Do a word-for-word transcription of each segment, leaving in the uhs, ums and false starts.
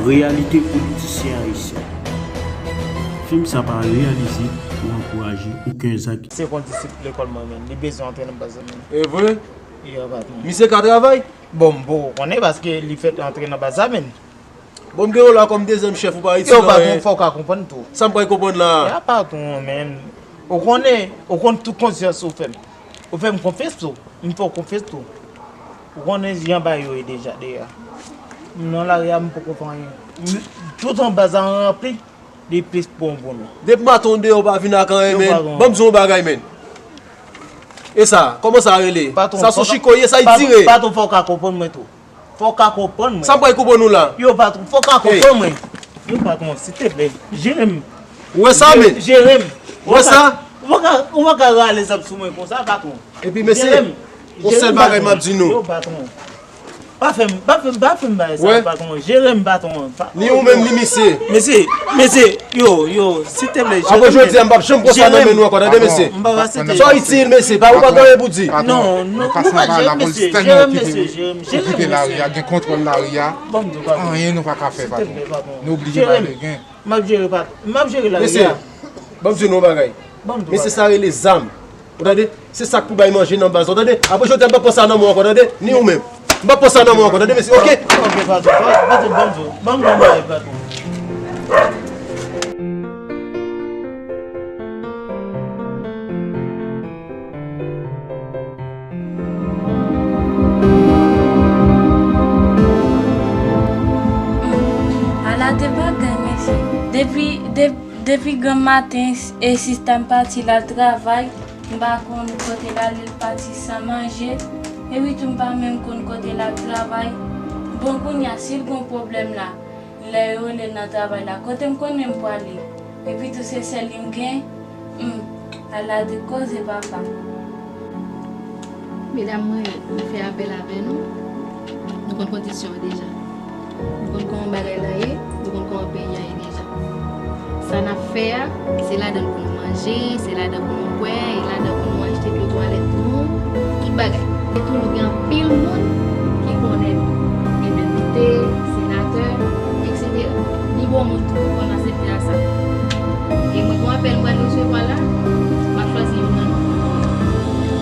Reyalite politisyen ayisyen. Fim sa pa reyalize pou ankouraje okenn zak. Se kondisip lekòl mwen menm, li bezwen antre nan baz la menm. E vre? Yo, patwon. Misye ka travay? Bon, m poko konnen paske li fèk antre nan baz la menm. Bon, m gen w la kòm dezyèm chèf ou pa itil. Yo, patwon, fò w ka konprann tou. Sa m pral konprann la? Ya, patwon, men ou konnen, ou konn tout konfyans ou fè m. Ou fè m konfyans tou. M fè w konfyans tou. Ou konnen jan bagay yo ye deja, deja. M nan lari a, m poko fè anyen. M, tout an baz la ranpli, li plis bon pou nou. Depi maten w deyò, w pa vin ak anyen, men. Yo, patwon. Ban m di w yon bagay, men. E sa, kòman sa rele? Patwon, sa sou chiko ye, sa y tire. Patwon, fò w ka konprann mwen tou. Fò w ka konprann mwen. Sa m pral konprann ou la? Yo, patwon, fò w ka konprann mwen. Yo, patwon, silteplè, jere m. Ou wè sa, men? Jere m. Ou wè sa? Ou pa ka, ou pa ka rale zam sou mwen konsa, patwon. Epi, mesye, yon sèl bagay m ap di nou. Yo, patwon. Pa fè m, pa fè m, pa fè m bagay sa, patwon. Jere m, patwon. Ni ou menm, ni misye. Mesye, mesye, yo, yo, silteplè, jere m. Apre jodi a, m p ap janm pran sa nan men nou ankò, tande, mesye. M pa pase tèt. Sa itil, mesye, pa ou pa gen anyen pou di. Non, non, nou pa jere m, mesye, jere m, mesye, jere m, jere m, mesye. Gen kontwòl lari a. Anyen nou pa ka fè, patwon. Nou oblije bay legen. M ap jere, patwon. M ap jere lari a. Mesye, ban m di nou yon bagay. Mesye, sa rele zam. Ou tande? Se sa k pou bay manje nan baz la, ou tande? Apre jodi a, m p ap pran sa nan men w ankò, tande? Ni ou menm. M p ap pran sa nan men w ankò, tande, mesye? Oke? Oke, patwon, patwon, ban m di w, ban m di w bagay, patwon. Ala de bagay, mesye. Depi, de-, depi granm maten, e sista m pati l al travay, m pa konn kote l ale, l pati san manje. Epi tou, m pa menm konn kote l ap travay. Bon, kounye a, si l gon pwoblèm la, lè yo rele l nan travay la, kote m konnen m prale? Epi tou, se sèl li m gen. Hmm, ala de koze, papa. Medam mwen yo, nou fè apèl avè nou. Nou konn kondisyon an deja. Nou konn kòman bagay la ye, nou konn kòman peyi a ye deja. Sa n ap fè a, se ladan l pou nou manje, se ladan pou nou bwè, e ladan pou nou achte dlo twalèt pou nou, tout bagay. E tou, nou gen anpil moun ki konnen nou. Gen depite, senatè, etsetera. Ni bon moun tou ki konn aksepte a sa. E mwen gen yon apèl m pral resevwa la, m ap chwazi youn nan nou.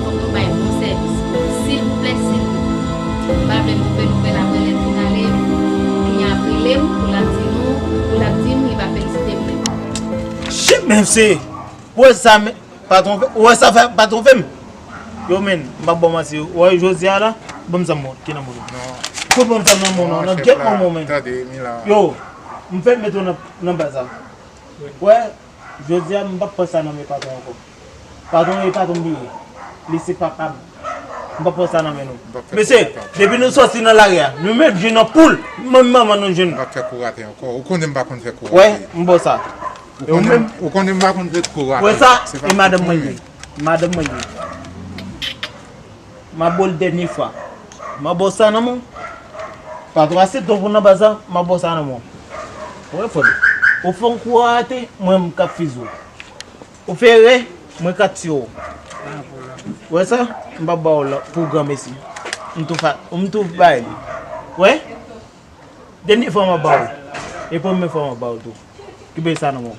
Fòk nou bay bon sèvis. Silvouplè, silvouplè. M pa vle move nouvèl apre lè m fin ale, klyan ap rele m, pou l ap di nou, pou l ap di m li pa felisite m menm. Shit, men se, ou wè sa, men, patwon fè, ou wè sa fè, patwon fè m. Yo, men, m pa ba w manti, ou wè jodi a la, ban m zam mwen, ki nan men w. Fout ban m zam nan men w, non, nan gyèt mwen, mwen, men. Yo, m fèk mete w nan, nan baz la. Ou wè, jodi a, m p ap pran sa nan men patwon ankò. Patwon e patwon m li ye. Li se papa m. M p ap pran sa nan men nou. Mesye, depi nou sòti nan lari a, nou met je nan poul. Menm manman nou jwenn. M p ap fè kou rate ankò. Ou konnen m pa konn fè kou rate. Wè, m ba w sa. Ou konnen, ou konnen m pa konn fè kou rate. Wè sa, e madanm mwen li ye. Madanm mwen li ye. M ap ba w l dènye fwa. M ap ba w sa nan men w. Patwon, asyèt ou pou nan baz la, m ap ba w sa nan men w. Ou wè, frè m? Ou fè yon kou rate, mwen m k ap fize w. Ou fè erè, mwen k ap tiye w. Ou wè sa? M p ap ba w la pou granmesi. M tou fa-, m tou bay li. Ou wè? Dènye fwa m ap ba w. E premye fwa m ap ba w tou. Kenbe sa nan men w.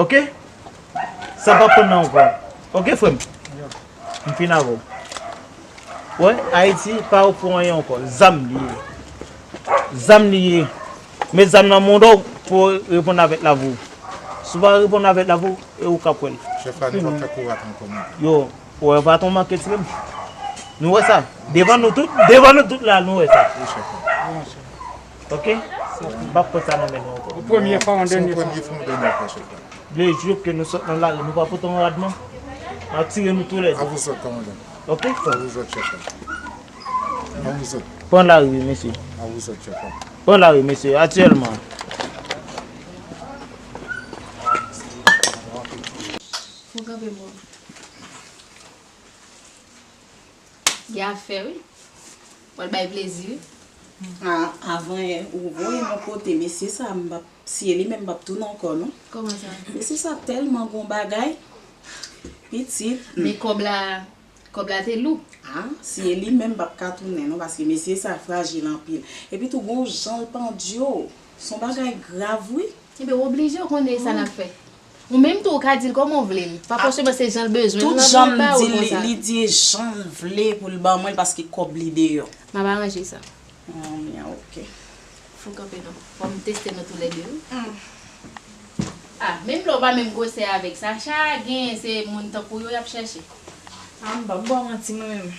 Oke? Sa p ap pran nan ankò. Oke, frè m? M fin avè w. Wè, Ayiti pa ofri w anyen ankò. Zam li ye. Zam li ye. Met zam nan mouda w pou w reponn avèk lavi w. Si w pa reponn avèk lavi w, e ou k ap wè l. Chèf la, nou p ap fè kou rate ankò, non. Yo, ou wè patwon manke tire m. Nou wè sa. Devan nou tout, devan nou tout la, nou wè sa. Wi, chèf la. Oke? M p ap pran sa nan men nou ankò. Yon premye fwa, yon dènye fwa. Se yon premye fwa, yon dènye fwa, chèf la. Lejou ke nou sot nan lari, nou pa pote yon rad, non. N ap tire nou toulède. A vous autres, kòmandan. Oke? A vous autres, chèf la. A vous autres. Pran lari, mesye. A vous autres, chèf la. Pran lari, mesye, aktyèlman. Fò kanpe mò. Gen afè, wi. Pral bay plezi, wi. A, avan yè, ou voye m yon kote, mesye sa, m p ap, si e li menm, m p ap tounen ankò, non. Kòman sa? Mesye sa tèlman gon bagay. Pitit. Men kòb la, Kòb la te lou. Ah, si e li menm m p ap ka tounen non, paske mesye sa frajil anpil. Epi tou gon jan l pandye w. Se yon bagay grav wi. Ebyen w oblije w konnen e sa n ap fè. Ou menm tou ou ka di l kòman w vle l. Pa fòseman se jan l bezwen l nan pou l ba ou l konsa. Tout jan m di l, li di e jan l vle pou l ban mwen l paske kòb li deyò. M ap aranje sa. Anmwey, ok. Fò kanpe non. Fò m teste nou toulède wi. Ah, menm lè w pa menm gwosè avèk Sacha, genyen se moun tankou yo y ap chèche. Ah, m p ap ba w manti mwen menm.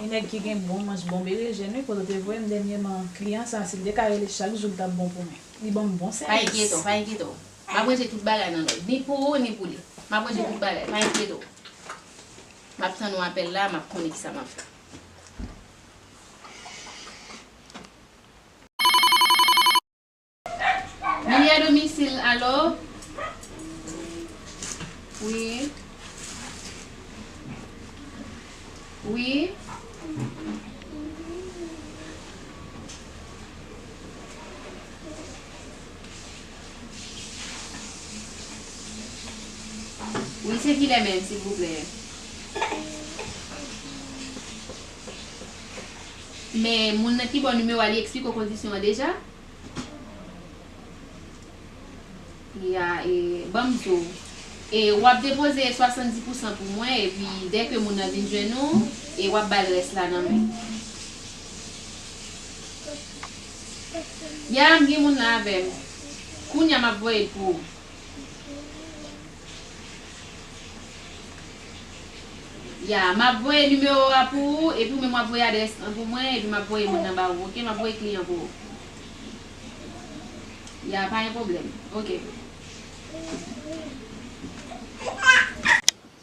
E nèg ki gen bon manch bon berejèn wi, kote w te voye m dènyèman, kliyan sa, si l te ka rele chak jou l t ap bon pou mwen. Li ban m bon sèvis. Pa enkyete w, pa enkyete w. M ap ranje tout bagay nan lòd, ni pou ou, ni pou li. M ap ranje tout bagay, pa enkyete w. M ap tann yon apèl la, m ap konnen kisa m ap fè. Mili a domisil, alo? Wi. Wi. Wi, se kilè menm, silvouplè? Men, moun nan ki ba w nimewo a, li eksplike w kondisyon an deja? Ya, e, ban m di w. E, w ap depoze swasanndis pousan pou mwen, epi dèke moun nan vin jwenn ou, e w ap ba l rès la nan men. Ya, m gen moun nan avè m. Kounye a m ap voye l pou ou. Ya, m ap voye nimewo a pou ou, epi ou menm w ap voye adrès lan pou mwen, epi m ap voye moun nan ba ou, oke? M ap voye kliyan pou ou. Ya, pa gen pwoblèm. Oke.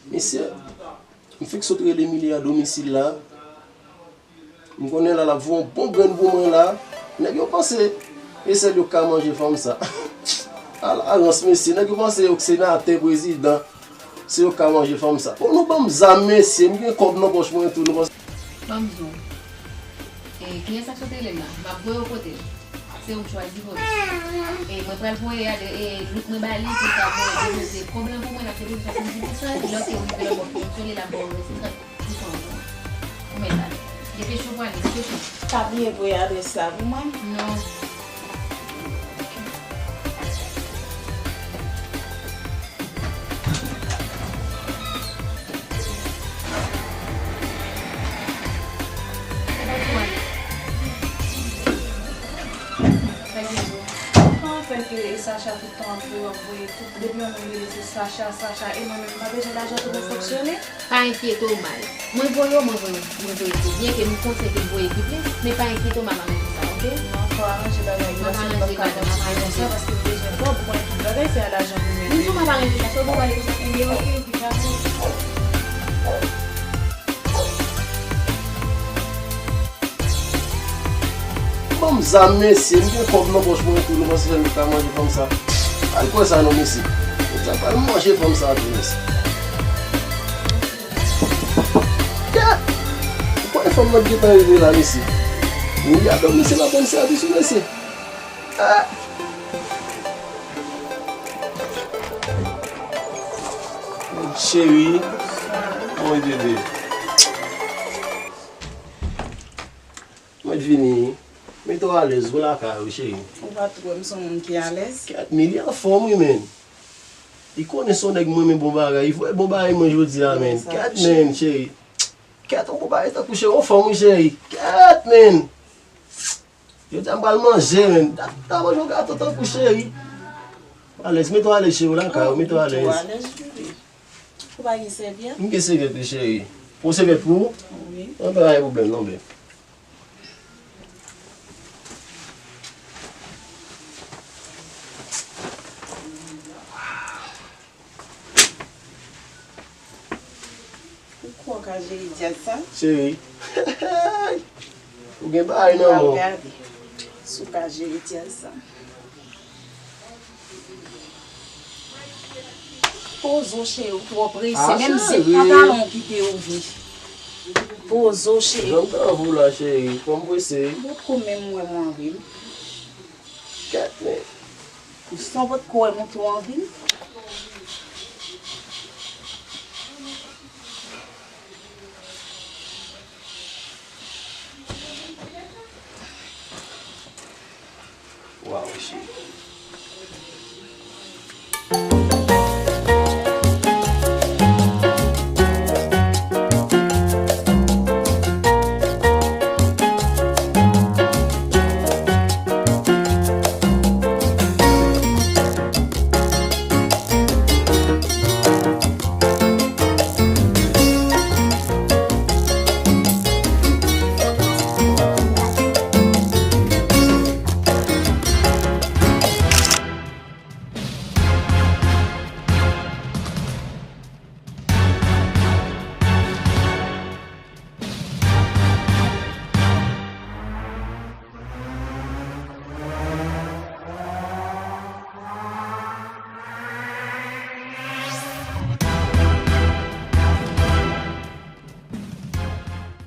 Mesye, m fèk sot rele Mili a domisil la. M konnen la l ap voye yon bon grenn pou mwen la. Nèg yo panse e sèl yo k ka manje fanm sa. Ala rans mesye, nèg yo panse yo k senatè, prezidan, se yo k ka manje fanm sa. Bon, nou ban m zam mesye, m gen kòb nan pòch mwen tou, nou panse. Ban m di w, e, kliyan sa k sot rele m la, m ap voye w kote l. Se ou k chwazi voye. E mwen pral voye adre, e, louk mwen ba li pou l ka voye depoze kòb lan pou mwen, l ap depoze swasanndis pousan, epi lè w te rive lòt bò pou l sole, l ap ba w rès trant pousan ankò. Ou mèt ale. Depeche w pou ale, depeche w. Pa bliye voye adrès la pou mwen. Non. Kòman fè ke e Sacha tout tan ap voye, w ap voye tout, depi yon moun rele se Sacha, Sacha, e mwen menm m pa bezwen lajan tou pou fonksyone? Pa enkyete w, May. Mwen voye w, mwen voye w, mwen voye w tou. Byenke m konsyan ke l voye pi plis, men pa enkyete w, m ap aranje sa, oke? Non, fò w aranje bagay yo, paske m p ap ka kontinye konsa, paske m bezwen kòb, ou konnen tout bagay se a lajan pou mete. M di w m ap aranje sa, se w pou pale konsa, enben oke, epi pa. Ban m zam mesye, m gen kòb nan pòch mwen tou, nou panse sèl nou ka manje fanm sa. Al kwè sa non mesye. Nèg sa pral manje fanm sa tou mesye. Kèt! Ou kwè fanm nan t gentan rive la mesye? Wi, a dòmi se pa konn sèvis wi mesye. Ah! Cheri, kòman w ye bebe? Mwen t vini. Mete w alèz, vin lakay ou, cheri. Ou pa t wè m se yon moun ki alèz? Kèt, men li anfòm, wi, men. Li konnen se yon nèg mwen renmen bon bagay. Li voye bon bagay mwen jodi a, men. Kèt, men, cheri. Kèt, yon bon bagay tankou cheri, anfòm, wi, cheri. Kèt, men. Jodi a m pral manje, men. Ta, ta manje yon gato tankou cheri. Alèz, mete w alèz, cheri, w lakay ou, mete w alèz. Ou alèz, bebe. Ou pa gen sèvyèt? M gen sèvyèt, wi, cheri. Pou sèvyèt pou ou? Wi. Anben, pa gen pwoblèm, non, bebe. Ou kwè w ka jere dyaz sa? Cheri. Ou gen bagay nan men w. Gade. Si w ka jere dyaz sa. Poze w cheri, ou twò prese. Menm zip pantalon w kite ouvri. Poze w cheri. Jan m t anvi w la cheri, fò m prese. Ou poko menm wè m anvi m. Kèt men. San w potko wè m ou tou anvi m. Wi, cheri.